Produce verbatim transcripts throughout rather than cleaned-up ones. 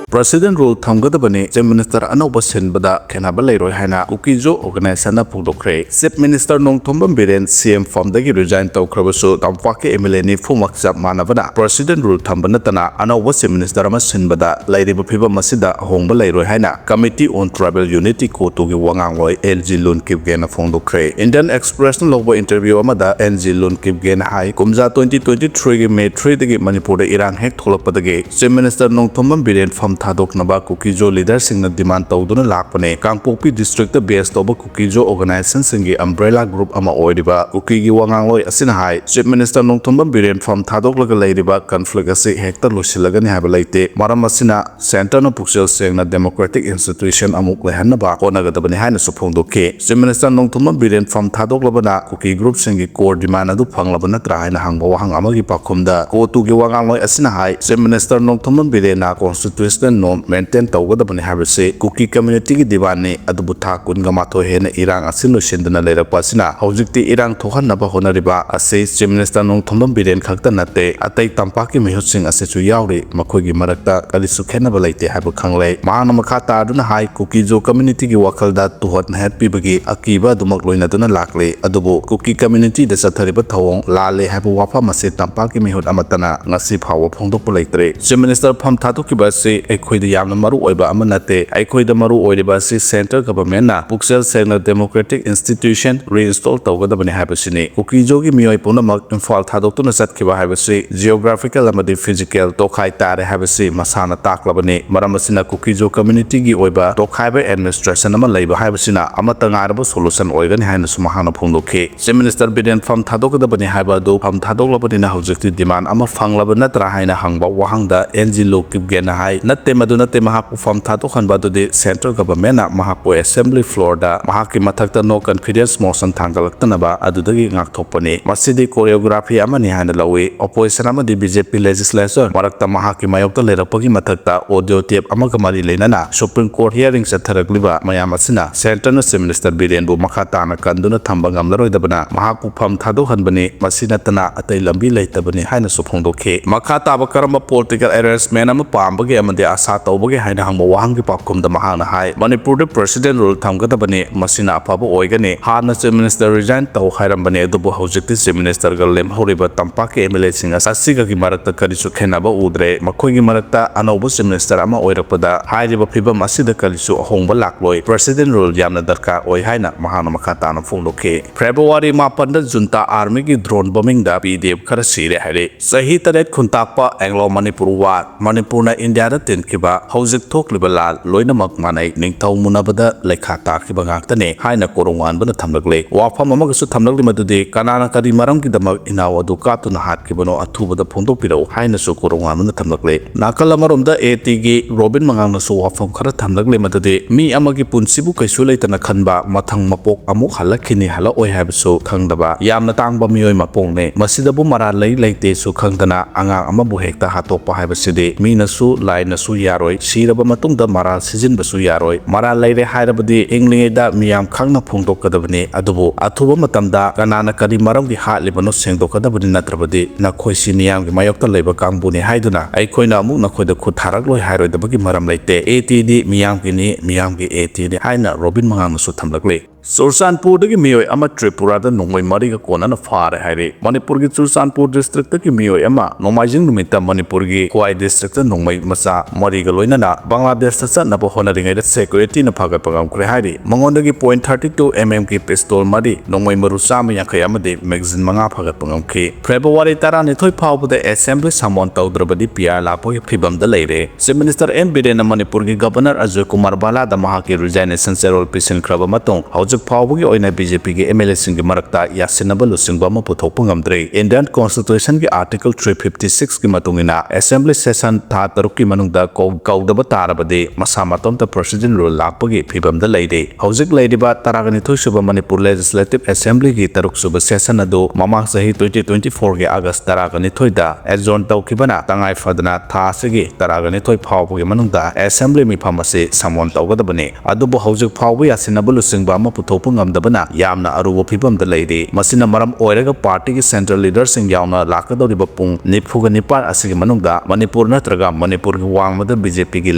President rule ꯊꯝꯒꯗꯕꯅꯤ, Chief Minister ꯑꯅꯧꯕ ꯁꯤꯟꯕꯗ ꯈꯦꯠꯅꯕ ꯂꯩꯔꯣꯏ ꯍꯥꯏꯅ ꯀꯨꯀꯤꯖꯣ organization ꯅ ꯐꯣꯡꯗꯣꯛꯈ꯭ꯔꯦ꯫ Chief Minister Nongthombam Biren C M ꯐꯝꯗꯒꯤ resign ꯇꯧꯈ꯭ꯔꯕꯁꯨ, ꯇꯝꯄꯥꯛꯀꯤ M L A ꯅꯤꯐꯨꯃꯛ ꯆꯞ ꯃꯥꯟꯅꯕꯅ President rule ꯊꯝꯕ ꯅꯠꯇꯅ ꯑꯅꯧꯕ Chief Minister ꯑꯃ ꯁꯤꯟꯕꯗ ꯂꯩꯔꯤꯕ ꯐꯤꯕꯝ ꯑꯁꯤꯗ ꯑꯍꯣꯡꯕ ꯂꯩꯔꯣꯏ ꯍꯥꯏꯅ Committee on Tribal Unity, ꯀꯣꯇꯨꯒꯤ ꯋꯥꯉꯥꯡꯂꯣꯏ L G Lun Kipgen ꯅ ꯐꯣꯡꯗꯣꯛꯈ꯭ꯔꯦ꯫ Indian Express ꯅ ꯂꯧꯕ interview ꯑꯃꯗ L G Lun Kipgen ꯅ ꯍꯥꯏ, ꯀꯨꯝꯖꯥ twenty twenty-three ꯒꯤ May three ꯗꯒꯤ ꯃꯅꯤꯄꯨꯔꯗ ꯏꯔꯥꯡ ꯍꯦꯛ ꯊꯣꯛꯂꯛꯄꯗꯒꯤ Chief Minister ꯅꯣꯡꯊꯣꯝꯕꯝ ꯕꯤꯔꯦꯟ ꯐꯝ ꯊꯥꯗꯣꯛꯅꯕ ꯀꯨꯀꯤꯖꯣ leader ꯁꯤꯡꯅ demand ꯇꯧꯗꯨꯅ ꯂꯥꯛꯄꯅꯦ꯫ ꯀꯥꯡꯄꯣꯛꯄꯤ district ꯇ base ꯇꯧꯕ ꯀꯨꯀꯤꯖꯣ organization ꯁꯤꯡꯒꯤ umbrella group ꯑꯃ ꯑꯣꯏꯔꯤꯕ ꯀꯨꯀꯤꯒꯤ ꯋꯥꯉꯥꯡꯂꯣꯏ ꯑꯁꯤꯅ ꯍꯥꯏ, Chief Minister ꯅꯣꯡꯊꯣꯝꯕꯝ ꯕꯤꯔꯦꯟ ꯐꯝ ꯊꯥꯗꯣꯛꯂꯒ ꯂꯩꯔꯤꯕ conflict ꯑꯁꯤ ꯍꯦꯛꯇ ꯂꯣꯏꯁꯤꯜꯂꯒꯅꯤ ꯍꯥꯏꯕ ꯂꯩꯇꯦ꯫ ꯃꯔꯝ ꯑꯁꯤꯅ centre ꯅ ꯄꯨꯛꯆꯦꯜ ꯁꯦꯡꯅ democratic institution ꯑꯃꯨꯛ ꯂꯩꯍꯟꯅꯕ ꯍꯣꯠꯅꯒꯗꯕꯅꯤ ꯍꯥꯏꯅꯁꯨ ꯐꯣꯡꯗꯣꯛꯈꯤ꯫ Chief Minister ꯅꯣꯡꯊꯣꯝꯕꯝ ꯕꯤꯔꯦꯟ ꯐꯝ ꯊꯥꯗꯣꯛꯂꯕꯅ ꯀꯨꯀꯤ group ꯁꯤꯡꯒꯤ core demand ꯑꯗꯨ ꯐꯪꯂꯕ ꯅꯠꯇ꯭ꯔꯥ ꯍꯥꯏꯅ ꯍꯪꯕ ꯋꯥꯍꯪ ꯑꯃꯒꯤ ꯄꯥꯎꯈꯨꯝꯗ ꯀꯣꯇꯨꯒꯤ ꯋꯥꯉꯥꯡꯂꯣꯏ ꯑꯁꯤꯅ ꯍꯥꯏ, Chief Minister Nongthombam ꯕꯤꯔꯦꯟꯅ constitutional norm maintain ꯇꯧꯒꯗꯕꯅꯤ ꯍꯥꯏꯕꯁꯤ ꯀꯨꯀꯤ community ꯒꯤ demand ꯅꯤ, ꯑꯗꯨꯕꯨ ꯊꯥ ꯀꯨꯟꯒ ꯃꯥꯊꯣꯏ ꯍꯦꯟꯅ ꯏꯔꯥꯡ ꯑꯁꯤ ꯂꯣꯏꯁꯤꯟꯗꯅ ꯂꯩꯔꯛꯄ ꯑꯁꯤꯅ ꯍꯧꯖꯤꯛꯇꯤ ꯏꯔꯥꯡ ꯊꯣꯛꯍꯟꯅꯕ ꯍꯣꯠꯅꯔꯤꯕ ꯑꯁꯤ Chief Minister ꯅꯣꯡꯊꯣꯝꯕꯝ ꯕꯤꯔꯦꯟ ꯈꯛꯇ ꯅꯠꯇꯦ, ꯑꯇꯩ ꯇꯝꯄꯥꯛꯀꯤ ꯃꯤꯍꯨꯠꯁꯤꯡ ꯑꯁꯤꯁꯨ ꯌꯥꯎꯔꯤ, ꯃꯈꯣꯏꯒꯤ ꯃꯔꯛꯇ ꯀꯔꯤꯁꯨ ꯈꯦꯠꯅꯕ ꯂꯩꯇꯦ ꯍꯥꯏꯕ ꯈꯪꯂꯦ꯫ ꯃꯍꯥꯛꯅ ꯃꯈꯥ ꯇꯥꯗꯨꯅ ꯍꯥꯏ, ꯀꯨꯀꯤꯖꯣ community ꯒꯤ ꯋꯥꯈꯜꯗ ꯇꯨꯍꯠ ꯅꯥꯍꯠ ꯄꯤꯕꯒꯤ ꯑꯀꯤꯕ ꯑꯗꯨꯃꯛ ꯂꯣꯏꯅꯗꯨꯅ ꯂꯥꯛꯂꯤ, ꯑꯗꯨꯕꯨ ꯀꯨꯀꯤ community ꯗ ꯆꯠꯊꯔꯤꯕ ꯊꯧꯑꯣꯡ ꯂꯥꯜꯂꯦ ꯍꯥꯏꯕ ꯋꯥꯐꯝ ꯑꯁꯤ ꯇꯝꯄꯥꯛꯀꯤ ꯃꯤꯍꯨꯠ ꯑꯃꯠꯇꯅ ꯉꯁꯤ ꯐꯥꯎꯕ ꯐꯣꯡꯗꯣꯛꯄ ꯂꯩꯇ꯭ꯔꯤ꯫ Chief Minister ꯐꯝ ꯊꯥꯗꯣꯛꯈꯤꯕ ꯑꯁꯤ ꯑꯩꯈꯣꯏꯗ ꯌꯥꯝꯅ ꯃꯔꯨ ꯑꯣꯏꯕ ꯑꯃ ꯅꯠꯇꯦ꯫ ꯑꯩꯈꯣꯏꯗ ꯃꯔꯨ ꯑꯣꯏꯔꯤꯕ ꯑꯁꯤ centre government ꯅ ꯄꯨꯛꯆꯦꯜ ꯁꯦꯡꯅ democratic institution reinstall ꯇꯧꯒꯗꯕꯅꯤ ꯍꯥꯏꯕꯁꯤꯅꯤ꯫ ꯀꯨꯀꯤꯖꯣꯒꯤ ꯃꯤꯑꯣꯏ ꯄꯨꯝꯅꯃꯛ ꯏꯝꯐꯥꯜ ꯊꯥꯗꯣꯛꯇꯨꯅ ꯆꯠꯈꯤꯕ ꯍꯥꯏꯕꯁꯤ geographical ꯑꯃꯗꯤ physical ꯇꯣꯈꯥꯏ ꯇꯥꯔꯦ ꯍꯥꯏꯕꯁꯤ ꯃꯁꯥꯅ ꯇꯥꯛꯂꯕꯅꯤ꯫ ꯃꯔꯝ ꯑꯁꯤꯅ ꯀꯨꯀꯤꯖꯣ community ꯒꯤ ꯑꯣꯏꯕ ꯇꯣꯈꯥꯏꯕ administration ꯑꯃ ꯂꯩꯕ ꯍꯥꯏꯕꯁꯤꯅ ꯑꯃꯠꯇ ꯉꯥꯏꯔꯕ solution ꯑꯣꯏꯒꯅꯤ ꯍꯥꯏꯅꯁꯨ ꯃꯍꯥꯛꯅ ꯐꯣꯡꯗꯣꯛꯈꯤ꯫ Chief Minister ꯕꯤꯔꯦꯟ ꯐꯝ ꯊꯥꯗꯣꯛꯀꯗꯕꯅꯤ ꯍꯥꯏꯕ ꯑꯗꯨ ꯐꯝ ꯊꯥꯗꯣꯛꯂꯕꯅꯤꯅ ꯍꯧꯖꯤꯛꯇꯤ demand ꯑꯃ ꯐꯪꯂꯕ ꯅꯠꯇ꯭ꯔꯥ ꯍꯥꯏꯅ ꯍꯪꯕ ꯋꯥꯍꯪꯗ L G Lun Kipgen ꯅ ꯍꯥꯏ, ꯅꯠꯇꯦ, ꯃꯗꯨ ꯅꯠꯇꯦ, ꯃꯍꯥꯛꯄꯨ ꯐꯝ ꯊꯥꯗꯣꯛꯍꯟꯕ ꯑꯗꯨꯗꯤ central government ꯅ ꯃꯍꯥꯛꯄꯨ assembly floor ꯗ ꯃꯍꯥꯛꯀꯤ ꯃꯊꯛꯇ no confidence motion ꯊꯥꯡꯒꯠꯂꯛꯇꯅꯕ ꯑꯗꯨꯗꯒꯤ ꯉꯥꯛꯊꯣꯛꯄꯅꯤ꯫ ꯃꯁꯤꯗꯤ choreography ꯑꯃꯅꯤ ꯍꯥꯏꯅ ꯂꯧꯏ꯫ Opposition ꯑꯃꯗꯤ B J P legislature ꯃꯔꯛꯇ ꯃꯍꯥꯛꯀꯤ ꯃꯥꯌꯣꯛꯇ ꯂꯩꯔꯛꯄꯒꯤ ꯃꯊꯛꯇ audio tape ꯑꯃꯒ ꯃꯔꯤ ꯂꯩꯅꯅ Supreme Court hearing ꯆꯠꯊꯔꯛꯂꯤꯕ ꯃꯌꯥꯝ ꯑꯁꯤꯅ centre ꯅ Chief Minister ꯕꯤꯔꯦꯟꯕꯨ ꯃꯈꯥ ꯇꯥꯅ ꯀꯟꯗꯨꯅ ꯊꯝꯕ ꯉꯝꯂꯔꯣꯏꯗꯕꯅ ꯃꯍꯥꯛꯄꯨ ꯐꯝ ꯊꯥꯗꯣꯛꯍꯟꯕꯅꯤ꯫ ꯃꯁꯤ ꯅꯠꯇꯅ ꯑꯇꯩ ꯂꯝꯕꯤ ꯂꯩꯇꯕꯅꯤ ꯍꯥꯏꯅꯁꯨ ꯐꯣꯡꯗꯣꯛꯈꯤ꯫ ꯃꯈꯥ ꯇꯥꯕ ꯀꯔꯝꯕ political arrangement ꯑꯃ ꯄꯥꯝꯕꯒꯦ ꯑꯃꯗꯤ ꯑꯁꯥ ꯇꯧꯕꯒꯦ ꯍꯥꯏꯅ ꯍꯪꯕ ꯋꯥꯍꯪꯒꯤ ꯄꯥꯎꯈꯨꯝꯗ ꯃꯍꯥꯛꯅ ꯍꯥꯏ, ꯃꯅꯤꯄꯨꯔꯗ President Rule ꯊꯝꯒꯗꯕꯅꯤ, ꯃꯁꯤꯅ ꯑꯐꯕ ꯑꯣꯏꯒꯅꯤ꯫ ꯍꯥꯟꯅ Chief Minister resign ꯇꯧ ꯍꯥꯏꯔꯝꯕꯅꯤ, ꯑꯗꯨꯕꯨ ꯍꯧꯖꯤꯛꯇꯤ Chief Ministerꯒ ꯂꯦꯝꯍꯧꯔꯤꯕ ꯇꯝꯄꯥꯛꯀꯤ MLAꯁꯤꯡ ꯑꯁꯤꯒꯒꯤ ꯃꯔꯛꯇ ꯀꯔꯤꯁꯨ ꯈꯦꯟꯅꯕ ꯎꯗ꯭ꯔꯦ꯫ ꯃꯈꯣꯏꯒꯤ ꯃꯔꯛꯇ ꯑꯅꯧꯕ Chief Minister ꯑꯃ ꯑꯣꯏꯔꯛꯄꯗ ꯍꯥꯏꯔꯤꯕ ꯐꯤꯕꯝ ꯑꯁꯤꯗ ꯀꯔꯤꯁꯨ ꯑꯍꯣꯡꯕ ꯂꯥꯛꯂꯣꯏ꯫ President Rule ꯌꯥꯝꯅ ꯗꯔꯀꯥꯔ ꯑꯣꯏ ꯍꯥꯏꯅ ꯃꯍꯥꯛꯅ ꯃꯈꯥ ꯇꯥꯅ ꯐꯣꯡꯗꯣꯛꯈꯤ꯫ February ꯃꯥꯄꯟꯗ junta armyꯒꯤ drone bombingꯗ PDF ꯈꯔ ꯁꯤꯔꯦ ꯍꯥꯏꯔꯤ꯫ ꯆꯍꯤ ꯇꯔꯦꯠ ꯈꯨꯟꯇꯥꯛꯄ Anglo Manipur War, ꯃꯅꯤꯄꯨꯔꯅ ꯏꯟꯗꯤꯌꯥꯗ ꯇꯤꯟꯈꯤꯕ, ꯍꯧꯖꯤꯛ ꯊꯣꯛꯂꯤꯕ ꯂꯥꯜ ꯂꯣꯏꯅꯃꯛ ꯃꯥꯟꯅꯩ, ꯅꯤꯡꯊꯧ ꯃꯨꯟꯅꯕꯗ ꯂꯩꯈꯥ ꯇꯥꯈꯤꯕ ꯉꯥꯛꯇꯅꯤ ꯍꯥꯏꯅ ꯀꯣꯔꯣꯡꯉꯥꯟꯕꯅ ꯊꯝꯂꯛꯂꯤ꯫ ꯋꯥꯐꯝ ꯑꯃꯒꯁꯨ ꯊꯝꯂꯛꯂꯤ ꯃꯗꯨꯗꯤ ꯀꯅꯥꯅ ꯀꯔꯤ ꯃꯔꯝꯒꯤꯗꯃꯛ ꯏꯅꯥꯎ ꯑꯗꯨ ꯀꯥꯞꯇꯨꯅ ꯍꯥꯠꯈꯤꯕꯅꯣ ꯑꯊꯨꯕꯗ ꯐꯣꯡꯗꯣꯛꯄꯤꯔꯛꯎ ꯍꯥꯏꯅꯁꯨ ꯀꯣꯔꯣꯡꯉꯥꯟꯕꯅ ꯊꯝꯂꯛꯂꯤ꯫ ꯅꯥꯀꯜ ꯑꯃꯔꯣꯝꯗ ATꯒꯤ ꯔꯣꯕꯤꯟ ꯃꯉꯥꯡꯅꯁꯨ ꯋꯥꯐꯝ ꯈꯔ ꯊꯝꯂꯛꯂꯤ ꯃꯗꯨꯗꯤ ꯃꯤ ꯑꯃꯒꯤ ꯄꯨꯟꯁꯤꯕꯨ ꯀꯩꯁꯨ ꯂꯩꯇꯅ ꯈꯟꯕ, ꯃꯊꯪ ꯃꯄꯣꯛ ꯑꯃꯨꯛ ꯍꯜꯂꯛꯈꯤꯅꯤ ꯍꯜꯂꯛꯑꯣꯏ ꯍꯥꯏꯕꯁꯨ ꯈꯪꯗꯕ ꯌꯥꯝꯅ ꯇꯥꯡꯕ ꯃꯤꯑꯣꯏ ꯃꯄꯣꯛꯅꯤ꯫ ꯃꯁꯤꯗꯕꯨ ꯃꯔꯥꯜ ꯂꯩ ꯂꯩꯇꯦꯁꯨ ꯈꯪꯗꯅ ꯑꯉꯥꯡ ꯑꯃꯕꯨ ꯍꯦꯛꯇ ꯍꯥꯠꯇꯣꯛꯄ ꯍꯥꯏꯕꯁꯤꯗꯤ ꯃꯤꯅꯁꯨ ꯂꯥꯏꯅꯁꯨ ꯌꯥꯔꯣꯏ, ꯁꯤꯔꯕ ꯃꯇꯨꯡꯗ ꯃꯔꯥꯜ ꯁꯤꯖꯤꯟꯕꯁꯨ ꯌꯥꯔꯣꯏ꯫ ꯃꯔꯥꯜ ꯂꯩꯔꯦ ꯍꯥꯏꯔꯕꯗꯤ ꯍꯤꯡꯂꯤꯉꯩꯗ ꯃꯤꯌꯥꯝ ꯈꯪꯅ ꯐꯣꯡꯗꯣꯛꯀꯗꯕꯅꯤ, ꯑꯗꯨꯕꯨ ꯑꯊꯨꯕ ꯃꯇꯝꯗ ꯀꯅꯥꯅ ꯀꯔꯤ ꯃꯔꯝꯒꯤ ꯍꯥꯠꯂꯤꯕꯅꯣ ꯁꯦꯡꯗꯣꯛꯀꯗꯕꯅꯤ, ꯅꯠꯇ꯭ꯔꯕꯗꯤ ꯅꯈꯣꯏꯁꯤ ꯃꯤꯌꯥꯝꯒꯤ ꯃꯥꯌꯣꯛꯇ ꯂꯩꯕ ꯀꯥꯡꯕꯨꯅꯤ ꯍꯥꯏꯗꯨꯅ ꯑꯩꯈꯣꯏꯅ ꯑꯃꯨꯛ ꯅꯈꯣꯏꯗ ꯈꯨꯠ ꯊꯥꯔꯛꯂꯣꯏ ꯍꯥꯏꯔꯣꯏꯗꯕꯒꯤ ꯃꯔꯝ ꯂꯩꯇꯦ꯫ ATꯗꯤ ꯃꯤꯌꯥꯝꯒꯤꯅꯤ, ꯃꯤꯌꯥꯝꯒꯤ ATꯅꯤ ꯍꯥꯏꯅ ꯔꯣꯕꯤꯟ ꯃꯉꯥꯡꯅꯁꯨ ꯊꯝꯂꯛꯂꯤ꯫ ꯆꯨꯔꯆꯥꯟꯄꯨꯔꯗꯒꯤ ꯃꯤꯑꯣꯏ ꯑꯃ ꯇ꯭ꯔꯤꯄꯨꯔꯥꯗ ꯅꯣꯡꯃꯩ ꯃꯔꯤꯒ ꯀꯣꯟꯅꯅ ꯐꯥꯔꯦ ꯍꯥꯏꯔꯤ꯫ ꯃꯅꯤꯄꯨꯔꯒꯤ ꯆꯨꯔꯆꯥꯟꯄꯨꯔ districtꯇꯒꯤ ꯃꯤꯑꯣꯏ ꯑꯃ ꯅꯣꯡꯃꯥꯏꯖꯤꯡ ꯅꯨꯃꯤꯠꯇ ꯃꯅꯤꯄꯨꯔꯒꯤ ꯈ꯭ꯋꯥꯏ districtꯇ ꯅꯣꯡꯃꯩ ꯃꯆꯥ ꯃꯔꯤꯒ ꯂꯣꯏꯅꯅ ꯕꯪꯒ꯭ꯂꯥꯗꯦꯁꯇ ꯆꯠꯅꯕ ꯍꯣꯠꯅꯔꯤꯉꯩꯗ securityꯅ ꯐꯥꯒꯠꯄ ꯉꯝꯈ꯭ꯔꯦ ꯍꯥꯏꯔꯤ꯫ ꯃꯉꯣꯟꯗꯒꯤ point thirty two mmꯒꯤ pistol ꯃꯔꯤ, ꯅꯣꯡꯃꯩ ꯃꯔꯨ ꯆꯥꯝꯃ ꯌꯥꯡꯈꯩ ꯑꯃꯗꯤ magazine ꯃꯉꯥ ꯐꯥꯒꯠꯄ ꯉꯝꯈꯤ꯫ February ꯇꯔꯥꯅꯤꯊꯣꯏ ꯐꯥꯎꯕꯗ assembly summon ꯇꯧꯗ꯭ꯔꯕꯗꯤ PR ꯂꯥꯛꯄꯒꯤ ꯐꯤꯕꯝꯗ ꯂꯩꯔꯦ꯫ Chief Minister N ꯕꯤꯔꯦꯟꯅ ꯃꯅꯤꯄꯨꯔꯒꯤ Governor ꯑꯖꯣꯏ ꯀꯨꯃꯥꯔ ꯕꯥꯂꯥꯗ ꯃꯍꯥꯛꯀꯤ resignation ꯆꯦꯔꯣꯜ ꯄꯤꯁꯤꯟꯈ꯭ꯔꯕ ꯃꯇꯨꯡ ꯍꯧꯖꯤꯛ ꯐꯥꯎꯕꯒꯤ ꯑꯣꯏꯅ BJPꯒꯤ MLAꯁꯤꯡꯒꯤ ꯃꯔꯛꯇ ꯌꯥꯁꯤꯟꯅꯕ ꯂꯨꯆꯤꯡꯕ ꯑꯃ ꯄꯨꯊꯣꯛꯄ ꯉꯝꯗ꯭ꯔꯤ꯫ Indian Constitutionꯒꯤ Article three fifty sixꯀꯤ ꯃꯇꯨꯡ ꯏꯟꯅ assembly session ꯊꯥ ꯇꯔꯨꯛꯀꯤ ꯃꯅꯨꯡꯗ ꯀꯧ-, ꯀꯧꯗꯕ ꯇꯥꯔꯕꯗꯤ ꯃꯁꯥ ꯃꯇꯣꯝꯇ President Rule ꯂꯥꯛꯄꯒꯤ ꯐꯤꯕꯝꯗ ꯂꯩꯔꯤ꯫ ꯍꯧꯖꯤꯛ ꯂꯩꯔꯤꯕ ꯇꯔꯥꯒ ꯅꯤꯊꯣꯏ ꯁꯨꯕ ꯃꯅꯤꯄꯨꯔ Legislative Assemblyꯒꯤ ꯇꯔꯨꯛ ꯁꯨꯕ session ꯑꯗꯨ ꯃꯃꯥꯡ ꯆꯍꯤ twenty twenty fourꯒꯤ August ꯇꯔꯥꯒ ꯅꯤꯊꯣꯏꯗ adjourn ꯇꯧꯈꯤꯕꯅ ꯇꯉꯥꯏ ꯐꯗꯅ ꯊꯥ ꯑꯁꯤꯒꯤ ꯇꯔꯥꯒ ꯅꯤꯊꯣꯏ ꯐꯥꯎꯕꯒꯤ ꯃꯅꯨꯡꯗ assembly ꯃꯤꯐꯝ ꯑꯁꯤ summon ꯇꯧꯒꯗꯕꯅꯤ꯫ ꯑꯗꯨꯕꯨ ꯍꯧꯖꯤꯛ ꯐꯥꯎꯕ ꯌꯥꯁꯤꯟꯅꯕ ꯂꯨꯆꯤꯡꯕ ꯑꯃ ꯊꯣꯛꯄ ꯉꯝꯗꯕꯅ ꯌꯥꯝꯅ ꯑꯔꯨꯕ ꯐꯤꯕꯝꯗ ꯂꯩꯔꯤ꯫ ꯃꯁꯤꯅ ꯃꯔꯝ ꯑꯣꯏꯔꯒ ꯄꯥꯔꯇꯤꯒꯤ central leaderꯁꯤꯡ ꯌꯥꯎꯅ ꯂꯥꯛꯀꯗꯧꯔꯤꯕ ꯄꯨꯡ ꯅꯤꯐꯨꯒ ꯅꯤꯄꯥꯟ ꯑꯁꯤꯒꯤ ꯃꯅꯨꯡꯗ ꯃꯅꯤꯄꯨꯔ ꯅꯠꯇ꯭ꯔꯒ ꯃꯅꯤꯄꯨꯔꯒꯤ ꯋꯥꯡꯃꯗ BJPꯒꯤ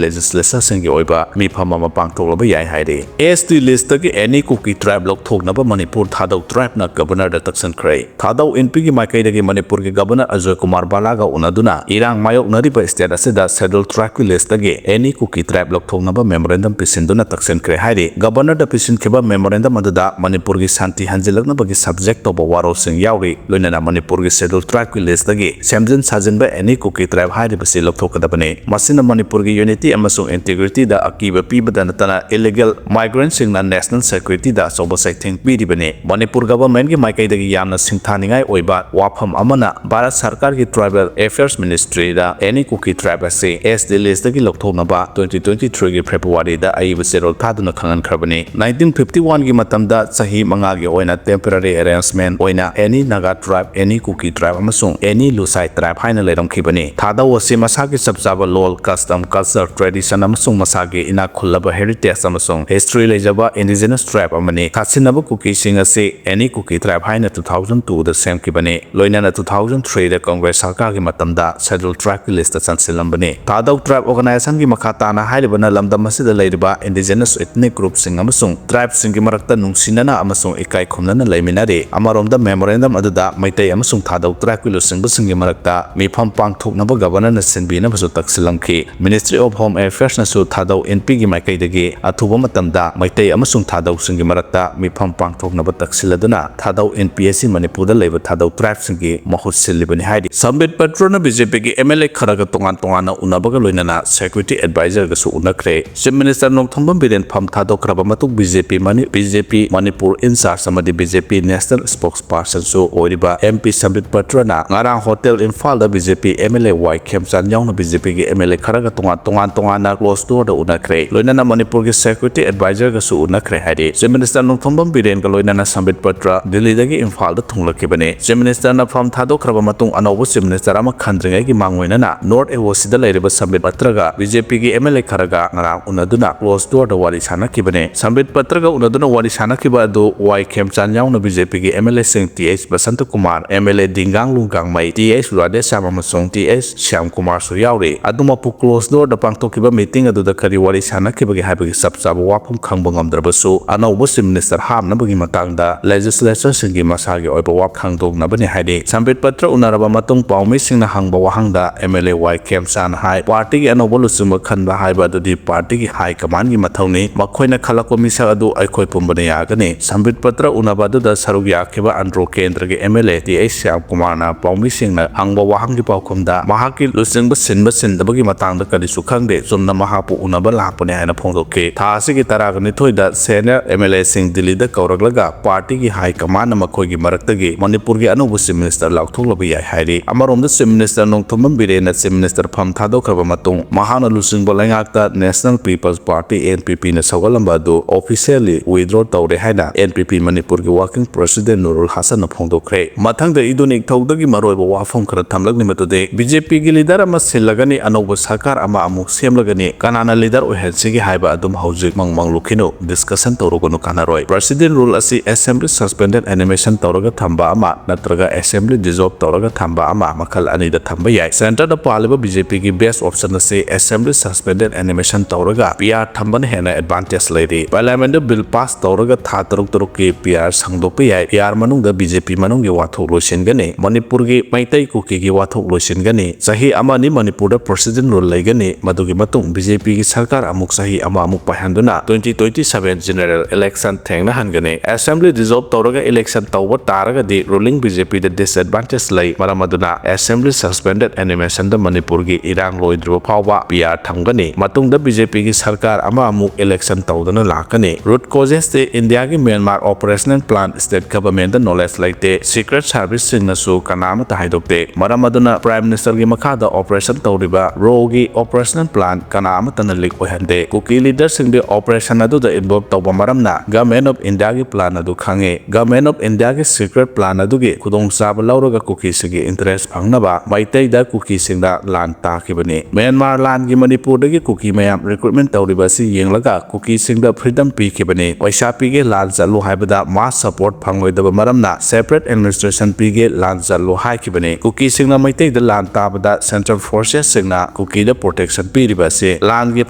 legislatorꯁꯤꯡꯒꯤ ꯑꯣꯏꯕ ꯃꯤꯐꯝ ꯑꯃ ꯄꯥꯡꯊꯣꯛꯂꯕ ꯌꯥꯏ ꯍꯥꯏꯔꯤ꯫ ST listꯇꯒꯤ any Kuki tribe ꯂꯧꯊꯣꯛꯅꯕ ꯃꯅꯤꯄꯨꯔ ꯊꯥꯗꯧ tribeꯅ Governorꯗ ꯇꯛꯁꯤꯟꯈ꯭ꯔꯦ꯫ ꯊꯥꯗꯧ ꯏꯟꯄꯤꯒꯤ ꯃꯥꯏꯀꯩꯗꯒꯤ ꯃꯅꯤꯄꯨꯔꯒꯤ Governor ꯑꯖꯣꯏ ꯀꯨꯃꯥꯔ ꯕꯥꯂꯥꯒ ꯎꯅꯗꯨꯅ ꯏꯔꯥꯡ ꯃꯥꯌꯣꯛꯅꯔꯤꯕ state ꯑꯁꯤꯗ Scheduled Tribeꯀꯤ listꯇꯒꯤ any Kuki tribe ꯂꯧꯊꯣꯛꯅꯕ memorandum ꯄꯤꯁꯤꯟꯗꯨꯅ ꯇꯛꯁꯤꯟꯈ꯭ꯔꯦ ꯍꯥꯏꯔꯤ꯫ Governorꯗ ꯄꯤꯁꯤꯟꯈꯤꯕ memorandum ꯑꯗꯨꯗ ꯃꯅꯤꯄꯨꯔꯒꯤ ꯁꯥꯟꯇꯤ ꯍꯟꯖꯤꯜꯂꯛꯅꯕꯒꯤ subject ꯇꯧꯕ ꯋꯥꯔꯣꯜꯁꯤꯡ ꯌꯥꯎꯔꯤ, ꯂꯣꯏꯅꯅ ꯃꯅꯤꯄꯨꯔꯒꯤ Scheduled Tribeꯀꯤ listꯇꯒꯤ ꯁꯦꯝꯖꯤꯟ ꯁꯥꯖꯤꯟꯕ any Kuki tribe ꯍꯥꯏꯔꯤꯕꯁꯤ ꯂꯧꯊꯣꯛꯀꯗꯕꯅꯤ꯫ ꯃꯁꯤꯅ ꯃꯅꯤꯄꯨꯔꯒꯤ unity ꯑꯃꯁꯨꯡ integrityꯗ ꯑꯀꯤꯕ ꯄꯤꯕꯗ ꯅꯠꯇꯅ illegal migrantꯁꯤꯡꯅ national securityꯗ ꯑꯆꯧꯕ ꯆꯩꯊꯦꯡ ꯄꯤꯔꯤꯕꯅꯤ꯫ ꯃꯅꯤꯄꯨꯔ governmentꯀꯤ ꯃꯥꯏꯀꯩꯗꯒꯤ ꯌꯥꯝꯅ ꯁꯤꯡꯊꯥꯅꯤꯡꯉꯥꯏ ꯑꯣꯏꯕ ꯋꯥꯐꯝ ꯑꯃꯅ ꯚꯥꯔꯠ ꯁꯔꯀꯥꯔꯒꯤ Tribal Affairs Ministryꯗ any Kuki tribe ꯑꯁꯤ ST listꯇꯒꯤ ꯂꯧꯊꯣꯛꯅꯕ twenty twenty-threeꯒꯤ Februaryꯗ ꯑꯏꯕ ꯆꯦꯔꯣꯜ ꯊꯥꯗꯨꯅ ꯈꯪꯍꯟꯈ꯭ꯔꯕꯅꯤ꯫ Nineteen fifty-oneꯒꯤ ꯃꯇꯝꯗ ꯆꯍꯤ ꯃꯉꯥꯒꯤ ꯑꯣꯏꯅ temporary arrangement ꯑꯣꯏꯅ any Naga tribe, any Kuki tribe ꯑꯃꯁꯨꯡ any Lusai tribe ꯍꯥꯏꯅ ꯂꯩꯔꯝꯈꯤꯕꯅꯤ꯫ ꯊꯥꯗꯧ ꯑꯁꯤ ꯃꯁꯥꯒꯤ ꯆꯞ ꯆꯥꯕ ꯂꯣꯜ, custom, culture, tradition ꯑꯃꯁꯨꯡ ꯃꯁꯥꯒꯤ ꯏꯅꯥꯛ ꯈꯨꯜꯂꯕ heritage ꯑꯃꯁꯨꯡ history ꯂꯩꯖꯕ indigenous tribe ꯑꯃꯅꯤ꯫ ꯈꯥꯁꯤꯟꯅꯕ ꯀꯨꯀꯤꯁꯤꯡ ꯑꯁꯤ any Kuki tribe ꯍꯥꯏꯅ two thousand twoꯗ ꯁꯦꯝꯈꯤꯕꯅꯤ꯫ ꯂꯣꯏꯅꯅ two thousand threeꯗ Congress ꯁꯔꯀꯥꯔꯒꯤ ꯃꯇꯝꯗ Scheduled Tribeꯀꯤ listꯇ ꯆꯟꯁꯤꯜꯂꯝꯕꯅꯤ꯫ ꯊꯥꯗꯧ tribe organisationꯒꯤ ꯃꯈꯥ ꯇꯥꯅ ꯍꯥꯏꯔꯤꯕꯅ ꯂꯝꯗꯝ ꯑꯁꯤꯗ ꯂꯩꯔꯤꯕ indigenous ethnic groupꯁꯤꯡ ꯑꯃꯁꯨꯡ tribeꯁꯤꯡꯒꯤ ꯃꯔꯛꯇ ꯅꯨꯡꯁꯤꯅꯅ ꯑꯃꯁꯨꯡ ꯏꯀꯥꯏ ꯈꯨꯝꯅꯅ ꯂꯩꯃꯤꯟꯅꯔꯤ꯫ ꯑꯃꯔꯣꯝꯗ memorandum ꯑꯗꯨꯗ ꯃꯩꯇꯩ ꯑꯃꯁꯨꯡ ꯊꯥꯗꯧ tribeꯀꯤ ꯂꯨꯆꯤꯡꯕꯁꯤꯡꯒꯤ ꯃꯔꯛꯇ ꯃꯤꯐꯝ ꯄꯥꯡꯊꯣꯛꯅꯕ Governorꯅ ꯁꯤꯟꯕꯤꯅꯕꯁꯨ ꯇꯛꯁꯤꯜꯂꯝꯈꯤ꯫ Ministry of Home Affairsꯅꯁꯨ ꯊꯥꯗꯧ ꯏꯟꯄꯤꯒꯤ ꯃꯥꯏꯀꯩꯗꯒꯤ ꯑꯊꯨꯕ ꯃꯇꯝꯗ ꯃꯩꯇꯩ ꯑꯃꯁꯨꯡ ꯊꯥꯗꯧꯁꯤꯡꯒꯤ ꯃꯔꯛꯇ ꯃꯤꯐꯝ ꯄꯥꯡꯊꯣꯛꯅꯕ ꯇꯛꯁꯤꯜꯂꯗꯨꯅ ꯊꯥꯗꯧ ꯏꯟꯄꯤ ꯑꯁꯤ ꯃꯅꯤꯄꯨꯔꯗ ꯂꯩꯕ ꯊꯥꯗꯧ tribeꯁꯤꯡꯒꯤ ꯃꯍꯨꯠ ꯁꯤꯜꯂꯤꯕꯅꯤ ꯍꯥꯏꯔꯤ꯫ ꯁꯝꯕꯤꯠ ꯄꯇ꯭ꯔꯅ BJPꯒꯤ MLA ꯈꯔꯒ ꯇꯣꯉꯥꯟ ꯇꯣꯉꯥꯟꯅ ꯎꯅꯕꯒ ꯂꯣꯏꯅꯅ security advisorꯒꯁꯨ ꯎꯅꯈ꯭ꯔꯦ꯫ Chief Minister Nongthombam Biren ꯐꯝ ꯊꯥꯗꯣꯛꯈ꯭ꯔꯕ ꯃꯇꯨꯡ BJP ꯃꯅꯤ-, BJP ꯃꯅꯤꯄꯨꯔ in charge ꯑꯃꯗꯤ BJP national spokespersonꯁꯨ ꯑꯣꯏꯔꯤꯕ MP ꯁꯝꯕꯤꯠ ꯄꯇ꯭ꯔꯅ ꯉꯔꯥꯡ Hotel ꯏꯝꯐꯥꯜꯗ BJP MLA ꯋꯥꯏ ꯈꯦꯝꯆꯥꯟ ꯌꯥꯎꯅ BJPꯒꯤ MLA ꯈꯔꯒ ꯇꯣꯉꯥꯟ ꯇꯣꯉꯥꯟ ꯇꯣꯉꯥꯟꯅ closed doorꯗ ꯎꯅꯈ꯭ꯔꯦ꯫ ꯂꯣꯏꯅꯅ ꯃꯅꯤꯄꯨꯔꯒꯤ security advisorꯒꯁꯨ ꯎꯅꯈ꯭ꯔꯦ ꯍꯥꯏꯔꯤ꯫ Chief Minister ꯅꯣꯡꯊꯣꯝꯕꯝ ꯕꯤꯔꯦꯟꯒ ꯂꯣꯏꯅꯅ ꯁꯝꯕꯤꯠ ꯄꯇ꯭ꯔ ꯗꯤꯜꯂꯤꯗꯒꯤ ꯏꯝꯐꯥꯜꯗ ꯊꯨꯡꯂꯛꯈꯤꯕꯅꯤ꯫ Chief Ministerꯅ ꯐꯝ ꯊꯥꯗꯣꯛꯈ꯭ꯔꯕ ꯃꯇꯨꯡ ꯑꯅꯧꯕ Chief Minister ꯑꯃ ꯈꯟꯗ꯭ꯔꯤꯉꯩꯒꯤ ꯃꯥꯡꯑꯣꯏꯅꯅ North AOCꯗ ꯂꯩꯔꯤꯕ ꯁꯝꯕꯤꯠ ꯄꯇ꯭ꯔꯒ BJPꯒꯤ MLA ꯈꯔꯒ ꯉꯔꯥꯡ ꯎꯅꯗꯨꯅ closed doorꯗ ꯋꯥꯔꯤ ꯁꯥꯟꯅꯈꯤꯕꯅꯤ꯫ ꯁꯝꯕꯤꯠ ꯄꯇ꯭ꯔꯒ ꯎꯅꯗꯨꯅ ꯋꯥꯔꯤ ꯁꯥꯟꯅꯈꯤꯕ ꯑꯗꯨ ꯋꯥꯏ ꯈꯦꯝꯆꯥꯟ ꯌꯥꯎꯅ ꯕꯤ ꯖꯦ ꯄꯤꯒꯤ ꯑꯦꯝ ꯑꯦꯜ ꯑꯦꯁꯤꯡ T H Basanta Kumar, M L A Dingang Lunggangmei, T H Radheshyam ꯑꯃꯁꯨꯡ ꯇꯤ ꯑꯩꯆ ꯁ꯭ꯌꯥꯝ ꯀꯨꯃꯥꯔꯁꯨ ꯌꯥꯎꯔꯤ꯫ ꯑꯗꯨꯃꯛꯄꯨ closed doorꯗ ꯄꯥꯡꯊꯣꯛꯈꯤꯕ meeting ꯑꯗꯨꯗ ꯀꯔꯤ ꯋꯥꯔꯤ ꯁꯥꯟꯅꯈꯤꯕꯒꯦ ꯍꯥꯏꯕꯒꯤ ꯆꯞ ꯆꯥꯕ ꯋꯥꯐꯝ ꯈꯪꯕ ꯉꯝꯗ꯭ꯔꯕꯁꯨ, ꯑꯅꯧꯕ Chief Minister ꯍꯥꯞꯅꯕꯒꯤ ꯃꯇꯥꯡꯗ legislatorꯁꯤꯡꯒꯤ ꯃꯁꯥꯒꯤ ꯑꯣꯏꯕ ꯋꯥ ꯈꯪꯗꯣꯛꯅꯕꯅꯤ ꯍꯥꯏꯔꯤ꯫ ꯁꯝꯕꯤꯠ ꯄꯇ꯭ꯔ ꯎꯅꯔꯕ ꯃꯇꯨꯡ ꯄꯥꯎꯃꯤꯁꯤꯡꯅ ꯍꯪꯕ ꯋꯥꯍꯪꯗ ꯑꯦꯝ ꯑꯦꯜ ꯑꯦ ꯋꯥꯏ ꯈꯦꯝꯆꯥꯟꯅ ꯍꯥꯏ, ꯄꯥꯔꯇꯤꯒꯤ ꯑꯅꯧꯕ ꯂꯨꯆꯤꯡꯕ ꯈꯟꯕ ꯍꯥꯏꯕ ꯑꯗꯨꯗꯤ ꯄꯥꯔꯇꯤꯒꯤ high commandꯒꯤ ꯃꯊꯧꯅꯤ꯫ ꯃꯈꯣꯏꯅ ꯈꯜꯂꯛꯄ ꯃꯤꯁꯛ ꯑꯗꯨ ꯑꯩꯈꯣꯏ ꯄꯨꯝꯕꯅ ꯌꯥꯒꯅꯤ꯫ ꯁꯝꯕꯤꯠ ꯄꯇ꯭ꯔ ꯎꯅꯕ ꯑꯗꯨꯗ ꯁꯔꯨꯛ ꯌꯥꯈꯤꯕ ꯑꯟꯗ꯭ꯔꯣ ꯀꯦꯟꯗ꯭ꯔꯒꯤ M L A T H Shyam ꯀꯨꯃꯥꯔꯅ ꯄꯥꯎꯃꯤꯁꯤꯡꯅ ꯍꯪꯕ ꯋꯥꯍꯪꯒꯤ ꯄꯥꯎꯈꯨꯝꯗ, ꯃꯍꯥꯛꯀꯤ ꯂꯨꯆꯤꯡꯕ ꯁꯤꯟꯕ ꯁꯤꯟꯗꯕꯒꯤ ꯃꯇꯥꯡꯗ ꯀꯔꯤꯁꯨ ꯈꯪꯗꯦ, ꯆꯨꯝꯅ ꯃꯍꯥꯛꯄꯨ ꯎꯅꯕ ꯂꯥꯛꯄꯅꯤ ꯍꯥꯏꯅ ꯐꯣꯡꯗꯣꯛꯈꯤ꯫ ꯊꯥ ꯑꯁꯤꯒꯤ ꯇꯔꯥꯒ ꯅꯤꯊꯣꯏꯗ senior ꯑꯦꯝ ꯑꯦꯜ ꯑꯦꯁꯤꯡ ꯗꯤꯜꯂꯤꯗ ꯀꯧꯔꯛꯂꯒ ꯄꯥꯔꯇꯤꯒꯤ high commandꯅ ꯃꯈꯣꯏꯒꯤ ꯃꯔꯛꯇꯒꯤ ꯃꯅꯤꯄꯨꯔꯒꯤ ꯑꯅꯧꯕ Chief Minister ꯂꯥꯎꯊꯣꯛꯂꯕ ꯌꯥꯏ ꯍꯥꯏꯔꯤ꯫ ꯑꯃꯔꯣꯝꯗ Chief Minister Nongthombam ꯕꯤꯔꯦꯟꯅ Chief Minister ꯐꯝ ꯊꯥꯗꯣꯛꯈ꯭ꯔꯕ ꯃꯇꯨꯡ ꯃꯍꯥꯛꯅ ꯂꯨꯆꯤꯡꯕ ꯂꯩꯉꯥꯛꯇ National People's Party, N P Pꯅ ꯁꯧꯒꯠꯂꯝꯕ ꯑꯗꯨ officially withdraw ꯇꯧꯔꯦ ꯍꯥꯏꯅ N P P ꯃꯅꯤꯄꯨꯔꯒꯤ Working President ꯅꯨꯔꯨꯜ ꯍꯥꯁꯟꯅ ꯐꯣꯡꯗꯣꯛꯈ꯭ꯔꯦ꯫ ꯃꯊꯪꯗ ꯏꯗꯨ ꯅꯤꯡꯊꯧꯗꯒꯤ ꯃꯔꯨꯑꯣꯏꯕ ꯋꯥꯐꯝ ꯈꯔ ꯊꯝꯂꯛꯂꯤ, ꯃꯗꯨꯗꯤ ꯕꯤ ꯖꯦ ꯄꯤꯒꯤ leader ꯑꯃ ꯁꯤꯜꯂꯒꯅꯤ, ꯑꯅꯧꯕ ꯁꯔꯀꯥꯔ ꯑꯃ ꯑꯃꯨꯛ ꯁꯦꯝꯂꯒꯅꯤ, ꯀꯅꯥꯅ leader ꯑꯣꯏꯍꯟꯁꯤꯒꯦ ꯍꯥꯏꯕ ꯑꯗꯨꯝ ꯍꯧꯖꯤꯛ ꯃꯪ ꯃꯪꯂꯨꯈꯤꯅꯨ, discussion ꯇꯧꯔꯨꯒꯅꯨ, ꯀꯥꯟꯅꯔꯣꯏ꯫ President Rule ꯑꯁꯤ Assembly suspended animation ꯇꯧꯔꯒ ꯊꯝꯕ ꯑꯃ ꯅꯠꯇ꯭ꯔꯒ Assembly dissolve ꯇꯧꯔꯒ ꯊꯝꯕ ꯑꯃ, ꯃꯈꯜ ꯑꯅꯤꯗ ꯊꯝꯕ ꯌꯥꯏ꯫ Centreꯗ ꯄꯥꯜꯂꯤꯕ ꯕꯤ ꯖꯦ ꯄꯤꯒꯤ best option ꯑꯁꯤ Assembly suspended animation ꯇꯧꯔꯒ P R ꯊꯝꯕꯅ ꯍꯦꯟꯅ advantage ꯂꯩꯔꯤ꯫ Parliamentꯗ bill pass ꯇꯧꯔꯒ ꯊꯥ ꯇꯔꯨꯛ ꯇꯔꯨꯛꯀꯤ P R ꯁꯥꯡꯗꯣꯛꯄ ꯌꯥꯏ꯫ P R ꯃꯅꯨꯡꯗ ꯕꯤ ꯖꯦ ꯄꯤ ꯃꯅꯨꯡꯒꯤ ꯋꯥꯊꯣꯛ ꯂꯣꯏꯁꯤꯟꯒꯅꯤ꯫ ꯃꯅꯤꯄꯨꯔꯒꯤ ꯃꯩꯇꯩ ꯀꯨꯀꯤꯒꯤ ꯋꯥꯊꯣꯛ ꯂꯣꯏꯁꯤꯟꯒꯅꯤ꯫ ꯆꯍꯤ ꯑꯃ ꯑꯅꯤ ꯃꯅꯤꯄꯨꯔꯗ President Rule ꯂꯩꯒꯅꯤ꯫ ꯃꯗꯨꯒꯤ ꯃꯇꯨꯡ ꯕꯤ ꯖꯦ ꯄꯤꯒꯤ ꯁꯔꯀꯥꯔ ꯑꯃꯨꯛ ꯆꯍꯤ ꯑꯃ ꯑꯃꯨꯛ ꯄꯥꯏꯍꯟꯗꯨꯅ twenty twenty seven general election ꯊꯦꯡꯅꯍꯟꯒꯅꯤ꯫ Assembly dissolve ꯇꯧꯔꯒ election ꯇꯧꯕ ꯇꯥꯔꯒꯗꯤ ruling ꯕꯤ ꯖꯦ ꯄꯤꯗ disadvantage ꯂꯩ꯫ ꯃꯔꯝ ꯑꯗꯨꯅ Assembly suspended animationꯗ ꯃꯅꯤꯄꯨꯔꯒꯤ ꯏꯔꯥꯡ ꯂꯣꯏꯗ꯭ꯔꯤꯕ ꯐꯥꯎꯕ P R ꯊꯝꯒꯅꯤ꯫ ꯃꯇꯨꯡꯗ ꯕꯤ ꯖꯦ ꯄꯤꯒꯤ ꯁꯔꯀꯥꯔ ꯑꯃ ꯑꯃꯨꯛ election ꯇꯧꯗꯨꯅ ꯂꯥꯛꯀꯅꯤ꯫ Root causes ꯇꯤ ꯏꯟꯗꯤꯌꯥꯒꯤ Myanmar operational plan state governmentꯗ knowledge ꯂꯩꯇꯦ꯫ Secret serviceꯁꯤꯡꯅꯁꯨ ꯀꯅꯥ ꯑꯃꯠꯇ ꯍꯥꯏꯗꯣꯛꯇꯦ꯫ ꯃꯔꯝ ꯑꯗꯨꯅ Prime Ministerꯒꯤ ꯃꯈꯥꯗ operation ꯇꯧꯔꯤꯕ RAWꯒꯤ operational plan ꯀꯅꯥ ꯑꯃꯠꯇꯅ leak ꯑꯣꯏꯍꯟꯗꯦ꯫ ꯀꯨꯀꯤ leaderꯁꯤꯡꯗꯤ operation ꯑꯗꯨꯗ involve ꯇꯧꯕ ꯃꯔꯝꯅ Government of Indiaꯒꯤ plan ꯑꯗꯨ ꯈꯪꯉꯤ꯫ Government of Indiaꯒꯤ secret plan ꯑꯗꯨꯒꯤ ꯈꯨꯗꯣꯡꯆꯥꯕ ꯂꯧꯔꯒ ꯀꯨꯀꯤꯁꯤꯡꯒꯤ interest ꯐꯪꯅꯕ ꯃꯩꯇꯩꯗ ꯀꯨꯀꯤꯁꯤꯡꯗ ꯂꯥꯟ ꯇꯥꯈꯤꯕꯅꯤ꯫ ꯃ꯭ꯌꯥꯟꯃꯥꯔ ꯂꯥꯟꯒꯤ ꯃꯅꯤꯄꯨꯔꯗꯒꯤ ꯀꯨꯀꯤ ꯃꯌꯥꯝ recruitment ꯇꯧꯔꯤꯕ ꯑꯁꯤ ꯌꯦꯡꯂꯒ ꯀꯨꯀꯤꯁꯤꯡꯗ freedom ꯄꯤꯈꯤꯕꯅꯤ꯫ ꯄꯩꯁꯥ ꯄꯤꯒꯦ ꯂꯥꯟ ꯆꯠꯂꯨ ꯍꯥꯏꯕꯗ mass support ꯐꯪꯂꯣꯏꯗꯕ ꯃꯔꯝꯅ separate administration ꯄꯤꯒꯦ ꯂꯥꯟ ꯆꯠꯂꯨ ꯍꯥꯏꯈꯤꯕꯅꯤ꯫ ꯀꯨꯀꯤꯁꯤꯡꯅ ꯃꯩꯇꯩꯗ ꯂꯥꯟ ꯇꯥꯕꯗ central forcesꯁꯤꯡꯅ ꯀꯨꯀꯤꯗ protection ꯄꯤꯔꯤꯕ ꯑꯁꯤ ꯂꯥꯟꯒꯤ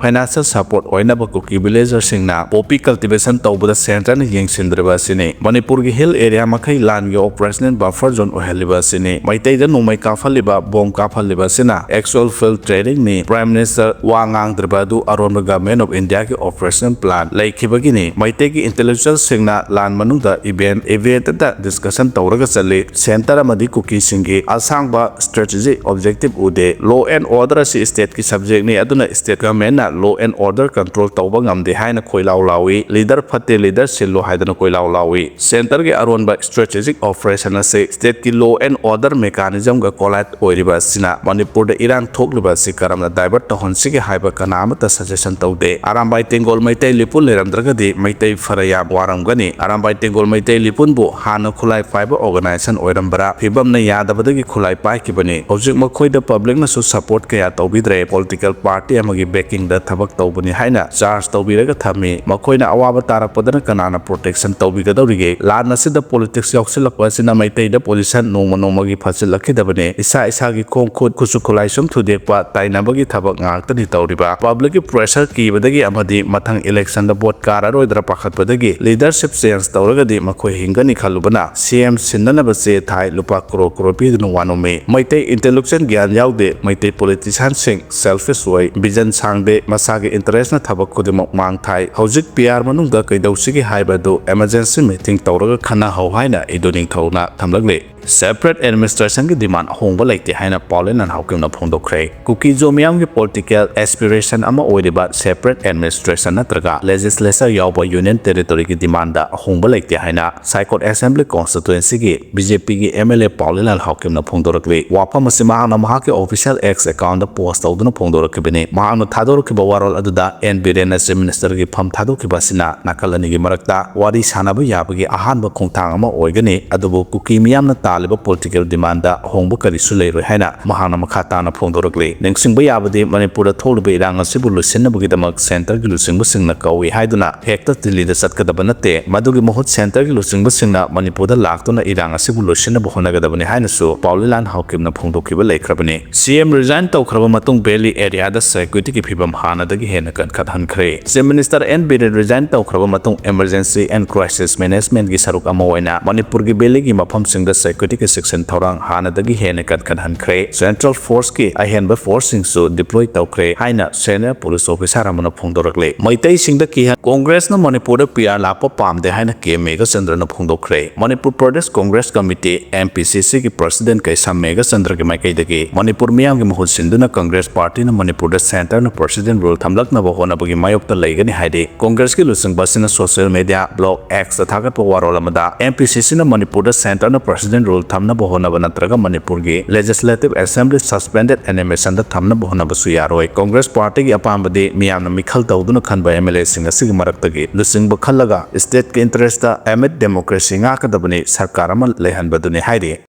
financial support ꯑꯣꯏꯅꯕ ꯀꯨꯀꯤ villagerꯁꯤꯡꯅ poppy cultivation ꯇꯧꯕꯗ centreꯅ ꯌꯦꯡꯁꯤꯟꯗ꯭ꯔꯤꯕ ꯑꯁꯤꯅꯤ꯫ ꯃꯅꯤꯄꯨꯔꯒꯤ hill area ꯃꯈꯩ ꯂꯥꯟꯒꯤ operational buffer zone ꯑꯣꯏꯍꯜꯂꯤꯕ ꯑꯁꯤꯅꯤ꯫ ꯃꯩꯇꯩꯗ ꯅꯣꯡꯃꯩ ꯀꯥꯞꯍꯜꯂꯤꯕ, bomb ꯀꯥꯞꯍꯜꯂꯤꯕ ꯑꯁꯤꯅ actual field trainingꯅꯤ꯫ Prime Minister ꯋꯥ ꯉꯥꯡꯗ꯭ꯔꯤꯕ ꯑꯗꯨ ꯑꯔꯣꯟꯕ Government of Indiaꯒꯤ operational plan ꯂꯩꯈꯤꯕꯒꯤꯅꯤ꯫ ꯃꯩꯇꯩꯒꯤ intellectualꯁꯤꯡꯅ ꯂꯥꯟ ꯃꯅꯨꯡꯗ event eventꯇ discussion ꯇꯧꯔꯒ ꯆꯠꯂꯤ꯫ Centre ꯑꯃꯗꯤ ꯀꯨꯀꯤꯁꯤꯡꯒꯤ ꯑꯁꯥꯡꯕ strategic objective ꯎꯗꯦ꯫ Law and order ꯑꯁꯤ stateꯀꯤ subjectꯅꯤ, ꯑꯗꯨꯅ state governmentꯅ law and order control ꯇꯧꯕ ꯉꯝꯗꯦ ꯍꯥꯏꯅ ꯈꯣꯏꯂꯥꯎ ꯂꯥꯎꯏ꯫ Leader ꯐꯠꯇꯦ, leader ꯁꯤꯜꯂꯨ ꯍꯥꯏꯗꯅ ꯈꯣꯏꯂꯥꯎ ꯂꯥꯎꯏ꯫ Centreꯒꯤ ꯑꯔꯣꯟꯕ strategic operation ꯑꯁꯤ stateꯀꯤ law and order mechanismꯒ collide ꯑꯣꯏꯔꯤꯕ ꯑꯁꯤꯅ ꯃꯅꯤꯄꯨꯔꯗ ꯏꯔꯥꯡ ꯊꯣꯛꯂꯤꯕ ꯑꯁꯤ ꯀꯔꯝꯅ divert ꯇꯧꯍꯟꯁꯤꯒꯦ ꯍꯥꯏꯕ ꯀꯅꯥ ꯑꯃꯠꯇ suggestion ꯇꯧꯗꯦ꯫ ꯑꯔꯥꯝꯕꯥꯏ ꯇꯦꯡꯒꯣꯜ ꯃꯩꯇꯩ ꯂꯤꯄꯨꯟ ꯂꯩꯔꯝꯗ꯭ꯔꯒꯗꯤ ꯃꯩꯇꯩ ꯐꯔ ꯌꯥꯝ ꯋꯥꯔꯝꯒꯅꯤ꯫ ꯑꯔꯥꯝꯕꯥꯏ ꯇꯦꯡꯒꯣꯜ ꯃꯩꯇꯩ ꯂꯤꯄꯨꯟꯕꯨ ꯍꯥꯟꯅ ꯈꯨꯠꯂꯥꯏ ꯄꯥꯏꯕ organization ꯑꯣꯏꯔꯝꯕ꯭ꯔꯥ? ꯐꯤꯕꯝꯅ ꯌꯥꯗꯕꯗꯒꯤ ꯈꯨꯠꯂꯥꯏ ꯄꯥꯏꯈꯤꯕꯅꯤ꯫ ꯍꯧꯖꯤꯛ ꯃꯈꯣꯏꯗ publicꯅꯁꯨ support ꯀꯌꯥ ꯇꯧꯕꯤꯗ꯭ꯔꯦ꯫ Political party ꯑꯃꯒꯤ backingꯗ ꯊꯕꯛ ꯇꯧꯕꯅꯤ ꯍꯥꯏꯅ charge ꯇꯧꯕꯤꯔꯒ ꯊꯝꯃꯤ꯫ ꯃꯈꯣꯏꯅ ꯑꯋꯥꯕ ꯇꯥꯔꯛꯄꯗꯅ ꯀꯅꯥꯅ protection ꯇꯧꯕꯤꯒꯗꯧꯔꯤꯒꯦ? ꯂꯥꯟ ꯑꯁꯤꯗ politics ꯌꯥꯎꯁꯤꯜꯂꯛꯄ ꯑꯁꯤꯅ ꯃꯩꯇꯩꯗ position ꯅꯣꯡꯃ ꯅꯣꯡꯃꯒꯤ ꯐꯠꯁꯤꯜꯂꯛꯈꯤꯗꯕꯅꯤ꯫ ꯏꯁꯥ ꯏꯁꯥꯒꯤ ꯈꯣꯡ ꯈꯨꯠ, ꯈꯨꯠꯁꯨ ꯈꯨꯠꯂꯥꯏ ꯁꯨꯝ ꯊꯨꯗꯦꯛꯄ, ꯇꯥꯏꯅꯕꯒꯤ ꯊꯕꯛ ꯉꯥꯛꯇꯅꯤ ꯇꯧꯔꯤꯕ꯫ Publicꯀꯤ pressure ꯀꯤꯕꯗꯒꯤ ꯑꯃꯗꯤ ꯃꯊꯪ electionꯗ vote ꯀꯥꯔꯔꯣꯏꯗ꯭ꯔꯥ ꯄꯥꯈꯠꯄꯗꯒꯤ leadership change ꯇꯧꯔꯒꯗꯤ ꯃꯈꯣꯏ ꯍꯤꯡꯒꯅꯤ ꯈꯜꯂꯨꯕꯅ CM ꯁꯤꯟꯅꯅꯕ ꯆꯦ ꯊꯥꯏ, ꯂꯨꯄꯥ crore crore ꯄꯤꯗꯨꯅ ꯋꯥ ꯅꯣꯝꯃꯤ꯫ ꯃꯩꯇꯩ intellectual ꯒ꯭ꯌꯥꯟ ꯌꯥꯎꯗꯦ꯫ ꯃꯩꯇꯩ politicianꯁꯤꯡ selfish ꯑꯣꯏ, vision ꯁꯥꯡꯗꯦ, ꯃꯁꯥꯒꯤ interestꯅ ꯊꯕꯛ ꯈꯨꯗꯤꯡꯃꯛ ꯃꯥꯡ ꯊꯥꯏ꯫ ꯍꯧꯖꯤꯛ PR ꯃꯅꯨꯡꯗ ꯀꯩꯗꯧꯁꯤꯒꯦ ꯍꯥꯏꯕꯗꯨ emergency meeting ꯇꯧꯔꯒ ꯈꯟꯅꯍꯧ ꯍꯥꯏꯅ ꯏꯗꯨ ꯅꯤꯡꯊꯧꯅ ꯊꯝꯂꯛꯂꯤ꯫ Separate administrationꯒꯤ demand ꯑꯍꯣꯡꯕ ꯂꯩꯇꯦ ꯍꯥꯏꯅ ꯄꯥꯎꯂꯦꯟ ꯅꯟꯍꯥꯎꯀꯤꯝꯅ ꯐꯣꯡꯗꯣꯛꯈ꯭ꯔꯦ꯫ ꯀꯨꯀꯤ-ꯖꯣ ꯃꯤꯌꯥꯝꯒꯤ political aspiration ꯑꯃ ꯑꯣꯏꯔꯤꯕ separate administration ꯅꯠꯇ꯭ꯔꯒ legislature ꯌꯥꯎꯕ union territoryꯒꯤ demandꯗ ꯑꯍꯣꯡꯕ ꯂꯩꯇꯦ ꯍꯥꯏꯅ ꯁꯥꯏꯀꯣꯠ Assembly Constituencyꯒꯤ BJPꯒꯤ MLA ꯄꯥꯎꯂꯦꯟ ꯅꯟꯍꯥꯎꯀꯤꯝꯅ ꯐꯣꯡꯗꯣꯔꯛꯂꯤ꯫ ꯋꯥꯐꯝ ꯑꯁꯤ ꯃꯍꯥꯛꯅ ꯃꯍꯥꯛꯀꯤ official X accountꯗ post ꯇꯧꯗꯨꯅ ꯐꯣꯡꯗꯣꯔꯛꯈꯤꯕꯅꯤ꯫ ꯃꯍꯥꯛꯅ ꯊꯥꯗꯣꯔꯛꯈꯤꯕ ꯋꯥꯔꯣꯜ ꯑꯗꯨꯗ N ꯕꯤꯔꯦꯟꯅ Chief Ministerꯒꯤ ꯐꯝ ꯊꯥꯗꯣꯛꯈꯤꯕ ꯑꯁꯤꯅ ꯅꯥꯀꯜ ꯑꯅꯤꯒꯤ ꯃꯔꯛꯇ ꯋꯥꯔꯤ ꯁꯥꯅꯕ ꯌꯥꯕꯒꯤ ꯑꯍꯥꯟꯕ ꯈꯣꯡꯊꯥꯡ ꯑꯃ ꯑꯣꯏꯒꯅꯤ, ꯑꯗꯨꯕꯨ ꯀꯨꯀꯤ ꯃꯤꯌꯥꯝꯅ ꯂꯥꯛꯂꯤꯕ political demandꯗ ꯑꯍꯣꯡꯕ ꯀꯔꯤꯁꯨ ꯂꯩꯔꯣꯏ ꯍꯥꯏꯅ ꯃꯍꯥꯛꯅ ꯃꯈꯥ ꯇꯥꯅ ꯐꯣꯡꯗꯣꯔꯛꯂꯤ꯫ ꯅꯤꯡꯁꯤꯡꯕ ꯌꯥꯕꯗꯤ, ꯃꯅꯤꯄꯨꯔꯗ ꯊꯣꯛꯂꯤꯕ ꯏꯔꯥꯡ ꯑꯁꯤꯕꯨ ꯂꯣꯏꯁꯤꯟꯅꯕꯒꯤꯗꯃꯛ centreꯒꯤ ꯂꯨꯆꯤꯡꯕꯁꯤꯡꯅ ꯀꯧꯏ ꯍꯥꯏꯗꯨꯅ ꯍꯦꯛꯇ ꯗꯤꯜꯂꯤꯗ ꯆꯠꯀꯗꯕ ꯅꯠꯇꯦ꯫ ꯃꯗꯨꯒꯤ ꯃꯍꯨꯠ centreꯒꯤ ꯂꯨꯆꯤꯡꯕꯁꯤꯡꯅ ꯃꯅꯤꯄꯨꯔꯗ ꯂꯥꯛꯇꯨꯅ ꯏꯔꯥꯡ ꯑꯁꯤꯕꯨ ꯂꯣꯏꯁꯤꯟꯅꯕ ꯍꯣꯠꯅꯒꯗꯕꯅꯤ ꯍꯥꯏꯅꯁꯨ ꯄꯥꯎꯂꯤꯂꯥꯟ ꯍꯥꯎꯀꯤꯞꯅ ꯐꯣꯡꯗꯣꯛꯈꯤꯕ ꯂꯩꯈ꯭ꯔꯕꯅꯤ꯫ CM resign ꯇꯧꯈ꯭ꯔꯕ ꯃꯇꯨꯡ valley areaꯗ securitygꯤ ꯐꯤꯚꯝ ꯍꯥꯟꯅꯗꯒꯤ ꯍꯦꯟꯅ ꯀꯟꯈꯠꯍꯟꯈ꯭ꯔꯦ꯫ Chief Minister N Biren resign ꯇꯧꯈ꯭ꯔꯕ ꯃꯇꯨꯡ emergency and crisis managementꯀꯤ ꯁꯔꯨꯛ ꯑꯃ ꯑꯣꯏꯅ ꯃꯅꯤꯄꯨꯔꯒꯤ valleyꯒꯤ ꯃꯐꯝꯁꯤꯡꯗ securityꯒꯤ ꯆꯦꯛꯁꯤꯟ ꯊꯧꯔꯥꯡ ꯍꯥꯟꯅꯗꯒꯤ ꯍꯦꯟꯅ ꯀꯟꯈꯠꯍꯟꯈ꯭ꯔꯦ꯫ Central forceꯀꯤ ꯑꯍꯦꯟꯕ forceꯁꯤꯡꯁꯨ deploy ꯇꯧꯈ꯭ꯔꯦ ꯍꯥꯏꯅ senior police officer ꯑꯃꯅ ꯐꯣꯡꯗꯣꯔꯛꯂꯤ꯫ ꯃꯩꯇꯩꯁꯤꯡꯗ ꯀꯤꯍꯟ ꯀꯣꯡꯒ꯭ꯔꯦꯁꯅ ꯃꯅꯤꯄꯨꯔꯗ PR ꯂꯥꯛꯄ ꯄꯥꯝꯗꯦ ꯍꯥꯏꯅ K ꯃꯦꯘꯆꯟꯗ꯭ꯔꯅ ꯐꯣꯡꯗꯣꯛꯈ꯭ꯔꯦ꯫ ꯃꯅꯤꯄꯨꯔ ꯄ꯭ꯔꯗꯦꯁ ꯀꯣꯡꯒ꯭ꯔꯦꯁ ꯀꯃꯤꯇꯤ, MPCCꯒꯤ president ꯀꯩꯁꯥꯝ ꯃꯦꯘꯆꯟꯗ꯭ꯔꯒꯤ ꯃꯥꯏꯀꯩꯗꯒꯤ ꯃꯅꯤꯄꯨꯔ ꯃꯤꯌꯥꯝꯒꯤ ꯃꯍꯨꯠ ꯁꯤꯟꯗꯨꯅ ꯀꯪꯒ꯭ꯔꯦꯁ ꯄꯥꯔꯇꯤꯅ ꯃꯅꯤꯄꯨꯔꯗ centreꯅ president rule ꯊꯝꯂꯛꯅꯕ ꯍꯣꯠꯅꯕꯒꯤ ꯃꯥꯌꯣꯛꯇ ꯂꯩꯒꯅꯤ ꯍꯥꯏꯔꯤ꯫ ꯀꯪꯒ꯭ꯔꯦꯁꯀꯤ ꯂꯨꯆꯤꯡꯕ ꯑꯁꯤꯅ social media blog Xꯇ ꯊꯥꯒꯠꯄ ꯋꯥꯔꯣꯜ ꯑꯃꯗ, MPCCꯅ ꯃꯅꯤꯄꯨꯔꯗ centreꯅ president rule ꯊꯝꯅꯕ ꯍꯣꯠꯅꯕ ꯅꯠꯇ꯭ꯔꯒ ꯃꯅꯤꯄꯨꯔꯒꯤ Legislative Assembly suspended animationꯗ ꯊꯝꯅꯕ ꯍꯣꯠꯅꯕꯁꯨ ꯌꯥꯔꯣꯏ꯫ ꯀꯪꯒ꯭ꯔꯦꯁ ꯄꯥꯔꯇꯤꯒꯤ ꯑꯄꯥꯝꯕꯗꯤ ꯃꯤꯌꯥꯝꯅ ꯃꯤꯈꯜ ꯇꯧꯗꯨꯅ ꯈꯟꯕ MLAꯁꯤꯡ ꯑꯁꯤꯒꯤ ꯃꯔꯛꯇꯒꯤ ꯂꯨꯆꯤꯡꯕ ꯈꯜꯂꯒ stateꯀꯤ interestꯇ amid democracy ꯉꯥꯛꯀꯗꯕꯅꯤ, ꯁꯔꯀꯥꯔ ꯑꯃ ꯂꯩꯍꯟꯕꯗꯨꯅꯤ ꯍꯥꯏꯔꯤ꯫